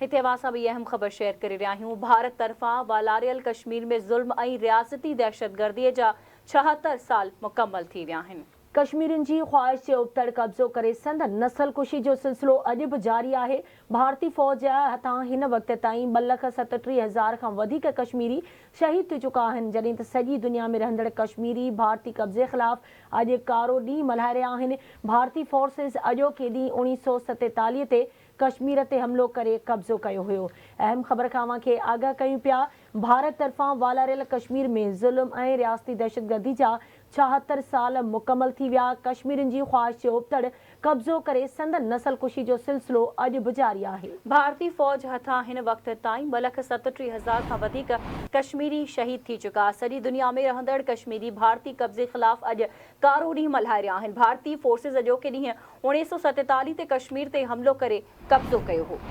هتي اوهان سان ٻي اهم خبر شيئر ڪري رهيا آهيون، ڀارت طرفان والاريل ڪشمير ۾ ظلم ۽ رياستي دهشتگردي جا 76 سال مڪمل ٿي ويا آهن. ڪشميرين جي خواهش جي ابتڙ قبضو ڪري سندن نسل ڪشي جو سلسلو اڄ به جاري آهي. ڀارتي فوج هٿان هن وقت تائين ٻه لک 37 هزار کان وڌيڪ ڪشميري شهيد ٿي چڪا آهن، جڏهن ته سڄي دنيا ۾ رهندڙ ڪشميري ڀارتي قبضي خلاف اڄ ڪارو ڏينهن ملهائي رهيا آهن. ڀارتي فورسز اڄوڪي ڏينهن اوڻيهه سئو 47 تي ڪشمير تي حملو ڪري قبضو ڪيو هيو. اهم خبر کان اوهان کي آگاهه ڪيون پيا، ڀارت طرفان والاريل ڪشمير ۾ ظلم ۽ رياستي دهشتگردي جا 76 سال مڪمل ٿي ويا، ڪشميرين جي خواهش جي ابتڙ قبضو ڪري سندن نسل ڪشي جو سلسلو اڄ به جاري آهي. ڀارتي فوج هٿان هن وقت تائين ٻه لک 37 هزار کان وڌيڪ ڪشميري شهيد ٿي چڪا. سڄي دنيا ۾ رهندڙ ڪشميري ڀارتي قبضي خلاف اڄ ڪارو ڏينهن ملهائي رهيا آهن. ڀارتي فورسز اڄوڪي ڏينهن 1947 تي ڪشمير تي حملو ڪري قبضو ڪيو هو.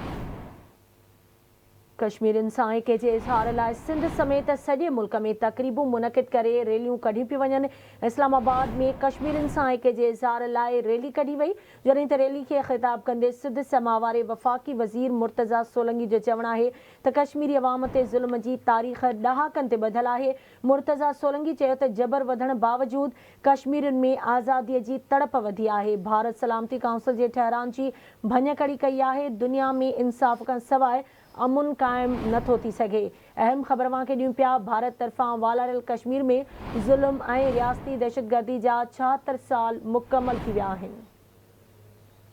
ڪشميرين سان ايڪي جي اظهار لاء سنڌ سميت سڄي ملڪ ۾ تقريبون منعقد ڪري ريليون ڪڍيون پيون وڃن. اسلام آباد ۾ ڪشميرين سان ايڪي جي اظهار لاء ريلي ڪڍي وئي، جڏهن ته ريلي کي خطاب ڪندي سڌ سماء واري وفاقي وزير مرتضيٰ سولنگي جو چوڻ آهي ته ڪشميري عوام تي ظلم جي تاريخ ڏهاڪن تي ٻڌل آهي، مرتضيٰ سولنگي چيو ته جبر وڌڻ باوجود ڪشميرين ۾ آزادي جي تڙپ وڌي آهي، ڀارت سلامتي ڪائونسل جي ٺهرائن جي ڀڃڪڙي ڪئي آهي، دنيا ۾ انصاف کان سواء امن قائم نه ٿو ٿي سگهي. اهم خبر اوهان کي ڏيون پيا، ڀارت طرفان والاريل ڪشمير ۾ ظلم ۽ رياستي دهشتگردي جا 76 سال مڪمل ٿي ويا آهن.